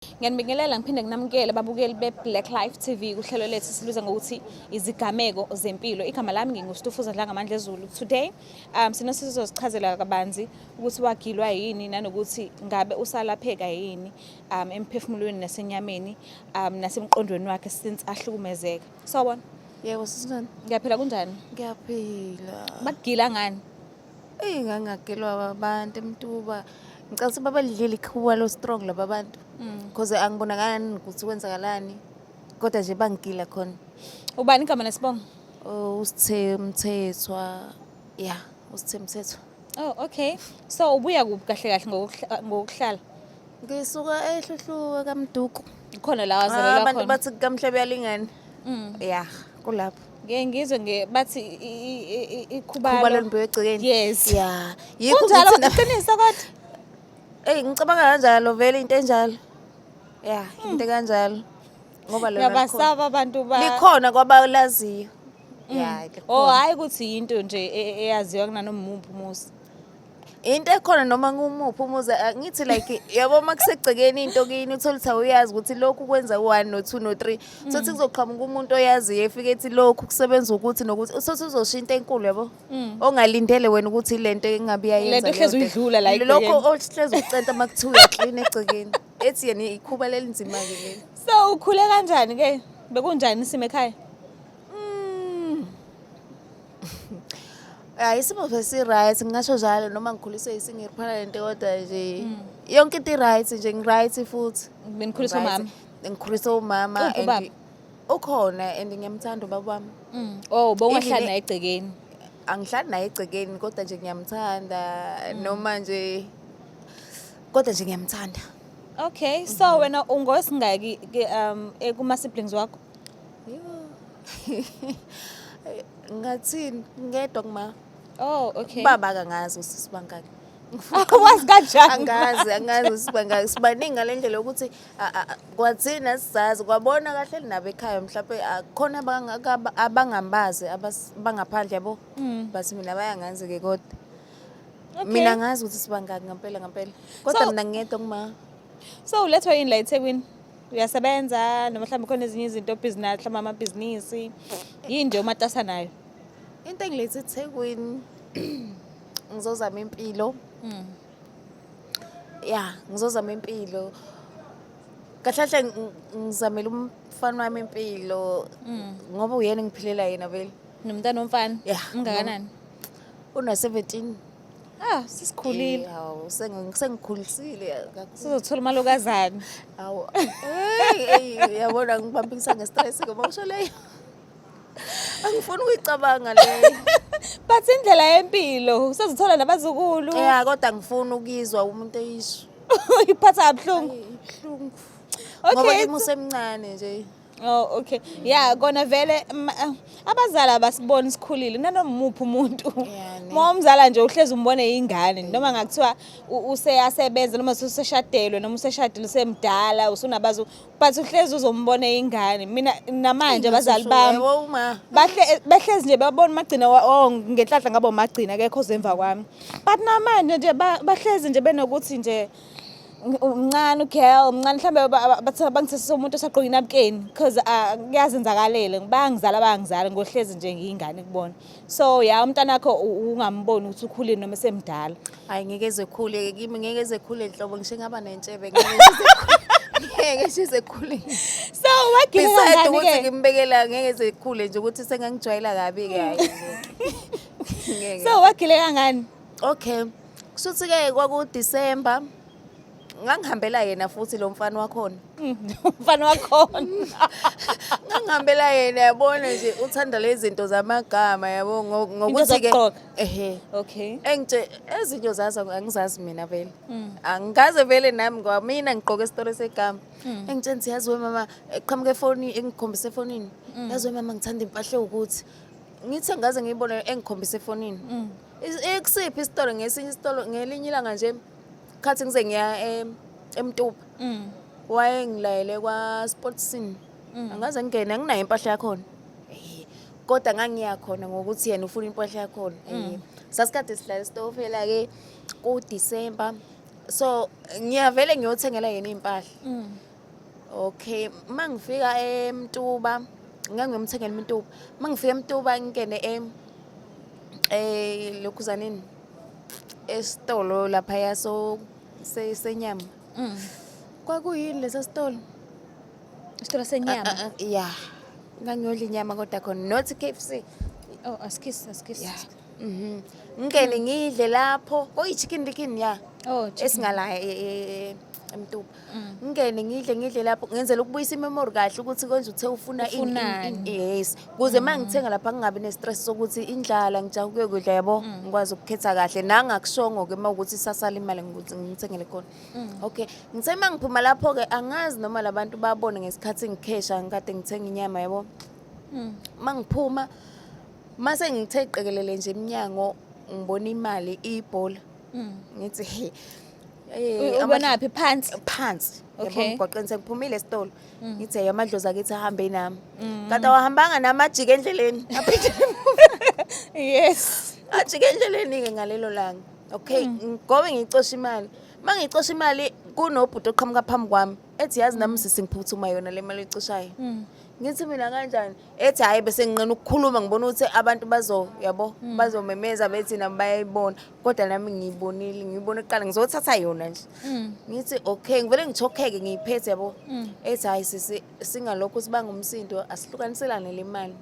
Ngiyanibingelela ngiphinde nginamukele babukeli be-Black Life TV kuhlelo lethu siluza ngokuthi izigameko zempilo. Igama lami nginguStufuza Dlangamandla Zulu. Today sinosisi ozozichazela kabanzi ukuthi wagilwa yini nanokuthi ngabe usalapheka yini emphefumulweni nasenyameni nasemqondweni wakhe since ahlukumezeka. Sawubona. Yebo sisingane. Ngiyaphila, kunjani? Ngiyaphila. Bakugila ngani? Eyi, ngangagilwa abantu eMtuba. Ngicela ukuthi babadlile ikhuba lo strong laba bantu. Because angibonakali ukuthi kwenzakalani. Kodwa nje bangigila khona. Ubani igama nesibongo? Oh, uSithe Mthethwa. Yeah, uSithe Mthethwa. Oh, okay. So ubuya kuphi kahle kahle ngokuhlala? Ngisuka eHluhluwe kaMduku. Khona la wazalelwa Abantu khona. bathi kaMhlebe yalingana. Yeah, kulapho. Ngeke ngizwe nge bathi ikhubalo. Khubalo limbiwe egcekeni. Yes. Yeah. Yikho Kunjalo ngithi iqiniso kodwa. Ey, ngicabanga kanjalo vele, into enjalo. Yeah, into kanjalo. Ngoba lona likhona. Ngiyabasaba abantu ba. Likhona kwabalaziyo. Yeah, Oh, likhona. hayi ukuthi into nje eyaziwa kunanoma umuphi umuzi. Into ekhona noma ngumuphi umuzi, ngithi like yabo uma kusegcekeni into kini uthola ukuthi awuyazi ukuthi lokhu kwenza u-1 no-2 no-3, sothi kuzoqhamuka umuntu oyaziyo efike ethi lokhu kusebenza ukuthi nokuthi, usothi uzosho into enkulu yabo ongalindele wena ukuthi lento engabe iyayenza. Lento ohlezi leyo nto. uyidlula la Lokho egcekeni. ohlezi ucenta uma kuthiwa uyaklina egcekeni, ethi yena ikhuba lelinzima-ke leli. So ukhule kanjani ke? Bekunjani isimo ekhaya? Hayi, isimo besi-right, ngingasho njalo, noma ngikhuliswe yi-single parent, kodwa nje yonke into i-right nje, ngi-right futhi. Benikhuliswa Right. umama? Ngikhuliswe umama. Uphi ubaba? And ukhona and ngiyamthanda ubaba wami. Oh, bowungahlali Even naye egcekeni. Angihlali naye egcekeni, kodwa nje ngiyamthanda, noma nje kodwa nje ngiyamthanda. Okay, so wena ungowesingaki ke kuma siblings wakho? Yo. Ngathini, ngedwa kuma. Oh, okay. Baba akangazi ukuthi sibangaki. Wazi kanjani? Angazi ukuthi sibangaki. Sibaningi ngale ndlela yokuthi kwathina sizazi kwabona kahle nabo ekhaya, mhlawumbe khona abangambazi abangaphandle yabo. Bathi mina bayangazi ke, kodwa mina ngazi ukuthi sibangaki ngempela ngempela. Kodwa mina ngedwa kuma. So ulethwa yini la eThekwini? Uyasebenza noma mhlawumbe khona ezinye izinto obhizinisi, mhlawumbe amabhizinisi? Yini nje umatasa nayo? Into engilethe eThekwini, ngizozama impilo. Ya, ngizozama impilo. Kahle kahle ngizamela umfana wami impilo ngoba uyena engiphilela yena vele. Nomntana womfana? Yeah. Ungakanani? Una 17. Ah, sisikhulile. Hawu, sengikhulisile kakhulu. Sizothola umalokazana. Hawu. Hey, hey, yabona ngibambisa nge-stress ngoba usho leyo. Angifuni ukuyicabanga leyo. But indlela yempilo, usazothola nabazukulu. Yeah, kodwa ngifuna ukuyizwa umuntu eyisho. Iphatha kabuhlungu. Ayi, ibuhlungu. Ngoba kimi usemncane nje. Oh, okay. Yeah, kona vele abazali abasiboni sikhulile nanoma umuphi umuntu. Yeah, ne. Uma umzala nje uhlezi umbone ingane noma ngakuthiwa useyasebenza noma useshadelwe noma useshadile usemdala usunabazu, but uhlezi uzombona ingane. Mina namanje abazali bami Yebo uma. bahle behlezi nje babona uMagcina oh, ngenhlanhla ngabo uMagcina akekho ozemva kwami, but namanje nje bahlezi nje benokuthi nje umncane ugirl, mncane, mhlambe bathi bangithathisa umuntu osagqoka inabukeni because kuyazenzakalela, bayangizala bayangizala ngohlezi nje ngiyingane kubona. So ya, umntana wakho ungamboni ukuthi ukhulile noma esemdala. Hayi, ngeke ezekhule kimi, ngeke ezekhule nhlobo, ngisho ngaba nentshebe ngeke ezekhule. Ngeke sizekhule. So wagile Beside kangani ukuthi ke? ngimbekela ngeke ezekhule nje ukuthi sengangijwayela kabi ke, hayi ngeke. Ngeke. So wagile kangani? Okay. Kushuthi ke kwaku December. Ngangihambela yena futhi lo mfana wakhona. Umfana wakhona. Ngangihambela yena, yabona nje uthanda lezi zinto zamagama yabo ngokuthi ke zokugqoka. Ehe. Okay. Engitshe ezinto zazi angizazi mina vele. Angikaze vele nami ngoba mina ngigqoke esitolo segama. Engitshela ukuthi yazi we mama, eqhamuka efoni engikhombisa efonini. Yazi we mama, ngithanda impahla ewukuthi. Ngithe ngaze ngiyibone engikhombisa efonini. Ikusiphi isitolo, ngesinye isitolo ngelinye ilanga nje khathi ngize ngiya eMtuba. Wayengilayele kwa Sports Scene. Angaze ngingene, anginayo impahla yakhona. Kodwa ngangiya khona ngokuthi yena ufuna impahla yakhona. Sasikade sidlala isitokofela ke ku December. So ngiyavele ngiyothengela yena impahla. Okay, uma ngifika eMtuba, ngangiyomthengela iMtuba. Uma ngifika eMtuba ngingene lokhuzaneni esitolo laphaya so senyama. Kwakuyini lesa sitolo? Isitolo senyama. Ah, ah, ya. Ngangiyodla inyama kodwa khona not KFC. Oh, askies, askies. Ya. Ngingene ngidle lapho. Kuyi Chicken Licken ya. Oh, chicken. Esingala eMtuba. Ngingene ngidle lapho ngenzela ukubuyisa imemory kahle ukuthi konje uthe ufuna ini, ini, Ufunani. ini, yes. Kuze uma ngithenga lapha ngingabi ne-stress sokuthi indlala ngijaha ukuyokudla yabo, ngikwazi ukukhetha kahle nangakushongo-ke uma ukuthi isasala imali ukuthi ngimthengele khona. Okay, ngithe uma ngiphuma lapho-ke angazi noma labantu babone ngesikhathi ngikhesha ngikade ngithenga inyama yabo. Uma ngiphuma mase ngithe qekelele nje eminyango ngibona imali iyibhola. Ngithi he Ubonaphi phansi? Phansi yabo emgwaqeni sengiphumile esitolo. Ngithi hey amadlozi akithi ahambe nami. Kanti awahambanga nami ajike endleleni. Aphinde Ajike endleleni-ke ngalelo langa. Okay, ngobe ngicosha imali. Uma ngicosha imali kunobhuti oqhamuka phambi kwami ethi yazi nami sisi ngiphuthuma yona le mali oyicoshayo. Ngithi mina kanjani? Ethi hhayi bese nginqena ukukhuluma ngibona ukuthi abantu bazo yabo bazomemeza bethi nami bayayibona. Kodwa nami ngiyibonile, ngiyibone kuqala ngizothatha yona nje. Ngithi okay, ngivele ngithokheke ngiyiphethe yabo. Ethi hhayi sisi singalokhu sibanga umsindo asihlukaniselane le mali.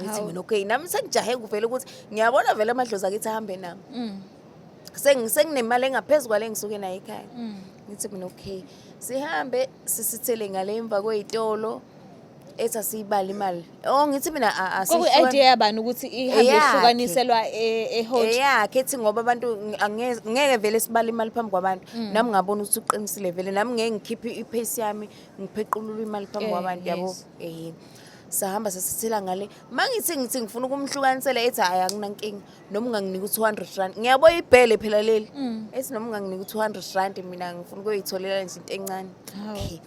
Ngithi mina okay, nami sengijahe kuvele ukuthi ngiyabona vele amadlozi akithi ahambe nami. Senginemali engaphezu kwale engisuke nayo ekhaya. Ngithi mina okay, sihambe sisithele ngale emva kwey'tolo. Ethi asiyibale imali. Oh ngithi mina Kwakuyi-idea yabani ukuthi ihambe Eyakhe. ihlukaniselwa ehoji? Eyakhe ethi ngoba abantu ngeke vele sibale imali phambi kwabantu. Nami ngabona ukuthi uqinisile vele nami ngeke ngikhiphe ipace yami ngiphequlule imali phambi kwabantu yabo. Sahamba sasithela ngale. Mangithi ngithi ngifuna ukumhlukanisela ethi hayi akunankinga noma unganginika u-200 rand. Ngiyabo ibhele phela leli. Ethi noma unganginika u-200 rand mina ngifuna ukuyitholela nje into encane. Okay.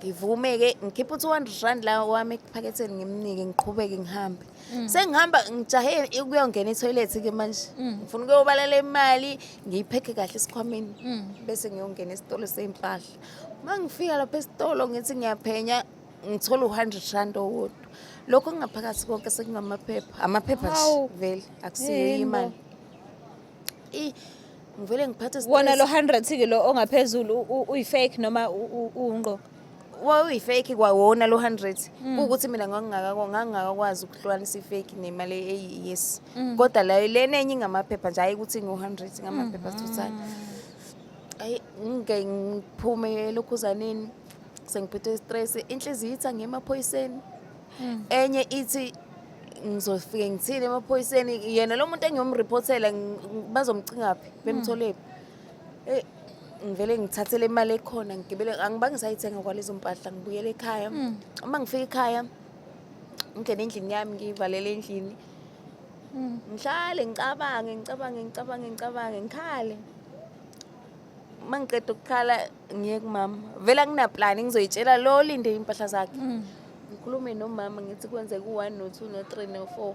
Ngivume-ke ngikhiphe u-200 rand la wami ephaketheni ngimnike ngiqhubeke ngihambe. Sengihamba ngijahe ukuyongena ethoyilethi-ke manje. Ngifuna ukuyobala le mali ngiyiphekhe kahle esikhwameni. Bese ngiyongena esitolo sey'mpahla. Uma ngifika lapha esitolo ngithi ngiyaphenya ngithola u-100 rand owodwa. Lokho kungaphakathi konke sekungamaphepha. Amaphepha nje Hawu. vele akusiyo Yini bo? imali. Ngivele ngiphathe Wona stress. lo 100 ke lo ongaphezulu uyi-fake noma uwungqo? Wawuyi-fake kwawona lo 100. Kuwukuthi mina ngangingakakwazi ukuhlukanisa i-fake nemali eyi-yes. Kodwa la lena enye ingamaphepha nje hayi ukuthi ngu-100 ngamaphepha total. Ayi ngike ngiphume elokhuzaneni sengiphethwe stress inhliziyo ithi angiye emaphoyiseni. Enye ithi ngizofike ngithini emaphoyiseni yena lo muntu engiyomreportela bazomcingaphi bemtholephi. Ngivele ngithathele imali ekhona ngigibele angibange ngisayithenga kwalezo mpahla ngibuyele ekhaya. Uma ngifika ekhaya ngingene endlini yami ngiyivalele endlini. Ngihlale ngicabange ngicabange ngicabange ngicabange ngikhale. Uma ngiqeda ukukhala ngiye kumama. Vele anginaplan ngizoyitshela lo olinde impahla zakhe. Ngikhulume nomama ngithi kwenzeka u-1 no-2 no-3 no-4.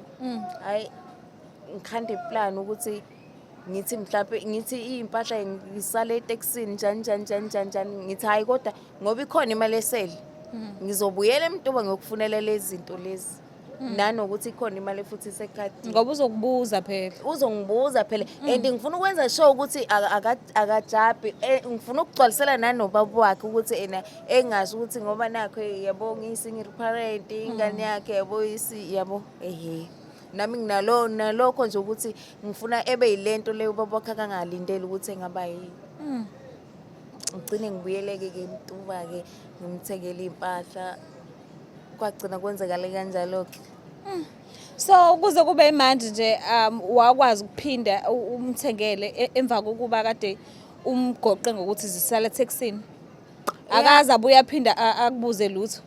Hhayi ngikhande iplan ukuthi ngithi mhlampe ngithi iy'mpahla ngisale etekisini njani njani njani njani njani ngithi hhayi kodwa ngoba ikhona imali esele ngizobuyela eMtuba ngiyokufunela lezi zinto lezi. Nanokuthi ikhona imali futhi isekhadini. Ngoba uzokubuza phela. Uzongibuza phela and ngifuna ukwenza sure ukuthi akajabhi. Ngifuna ukugcwalisela nanobaba wakhe ukuthi ena engasho ukuthi ngoba nakho yabo ngiyi-single parent ingane yakhe yabo isi yabo ehe. Nami nginalo nalokho nje ukuthi ngifuna ebe yilento leyo ubaba wakhe akangalindeli ukuthi engaba yini. Ngigcine ngibuyeleke ke eMtuba ke ngimthengele iy'mpahla. Kwagcina kwenzekale kanjalo-ke. So kuze kube manje nje wakwazi ukuphinda umthengele emva kokuba kade umgoqe ngokuthi zisale ethekisini. Akaze abuye aphinda akubuze lutho.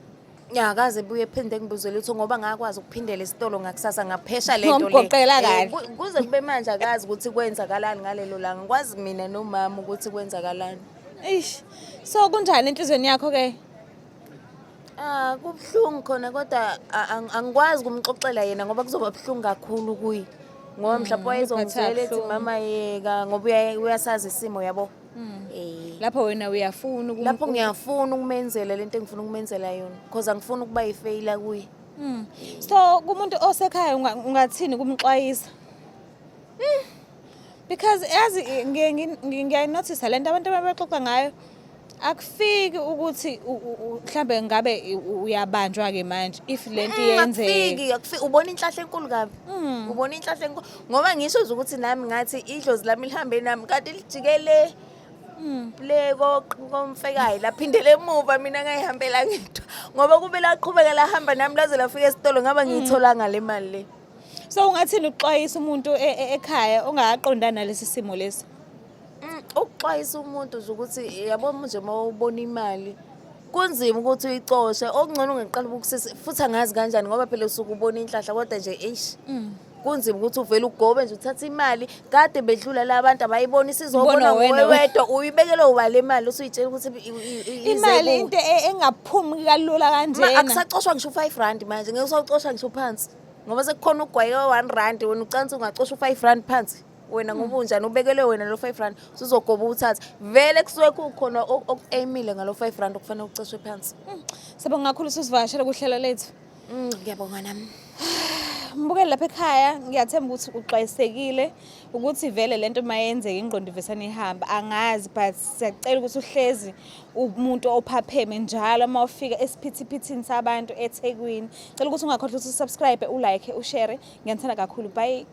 Ya, akaze ebuye ephinde ngibuze lutho ngoba ngakwazi ukuphindela esitolo ngakusasa ngaphesha le nto le. Wamgoqela kahle. Kuze kube manje akazi ukuthi kwenzakalani ngalelo langa. Ngikwazi mina nomama ukuthi kwenzakalani. Eish. So kunjani enhlizweni yakho ke? Kubuhlungu khona kodwa angikwazi ukumxoxela yena ngoba kuzoba buhlungu kakhulu kuye. Ngoba mhlawumbe wayezongizwela ethi Buhlungu. mama yeka ngoba uyasazi isimo yabo. Lapho wena uyafuna Lapho ngiyafuna ukumenzela lento engifuna ukumenzela yona, because angifuni ukuba yi-failure kuye. So kumuntu osekhaya ungathini kumxwayisa? Because yazi ngiyayinothisa lento abantu ababexoxa ngayo, akufiki ukuthi mhlambe ngabe uyabanjwa-ke manje if lento iyenzeka. Akufiki, akufiki. Ubona inhlahla enkulu kabi, ubona inhlahla enkulu, ngoba ngisho nje ukuthi nami ngathi idlozi lami lihambe nami, kanti lijikele le komfekayo, laphindele emuva. Mina ngayihambela ngedwa, ngoba kube laqhubeka lahamba nami laze lafika esitolo, ngaba ngiyitholanga le mali le. So ungathini ukuxwayisa umuntu ekhaya ongakaqondani nalesi simo lesi? Ukuxwayisa umuntu nje ukuthi, yabo nje, uma ubona imali kunzima ukuthi uyicoshe, okungcono ungaqala ubukusise futhi. Angazi kanjani, ngoba phela usuke ubona inhlahla, kodwa nje eish, kunzima ukuthi uvele ugobe nje uthathe imali. Kade bedlula la bantu abayibona, isizobona Ubona nguwe wena. wedwa. Uyibekele uba le mali, usuyitshela ukuthi ize Imali kuwe. into engaphumi kalula kanjena. Akusacoshwa ngisho u-R5 manje, ngeke usawucosha ngisho phansi, ngoba sekukhona ugwayi ka-R1. Wena ucansi ungacosha u-R5 phansi wena, ngoba unjani, ubekelwe wena lo R5, usuzogoba uthathe. Vele kusuke kukhona oku-aimile ngalo R5 okufanele uceshwe phansi. Siyabonga kakhulu usivakashela kuhlelo lethu. Ngiyabonga nami. Mbukeli lapha ekhaya, ngiyathemba ukuthi uxwayisekile ukuthi vele lento mayenzeka ingqondo ivesane ihamba. Angazi, but siyacela ukuthi uhlezi umuntu ophapheme njalo uma ufika esiphithiphithini sabantu eThekwini. Cela ukuthi ungakhohlwa ukuthi usubscribe, ulike, ushare. Ngiyanithanda kakhulu. Bye.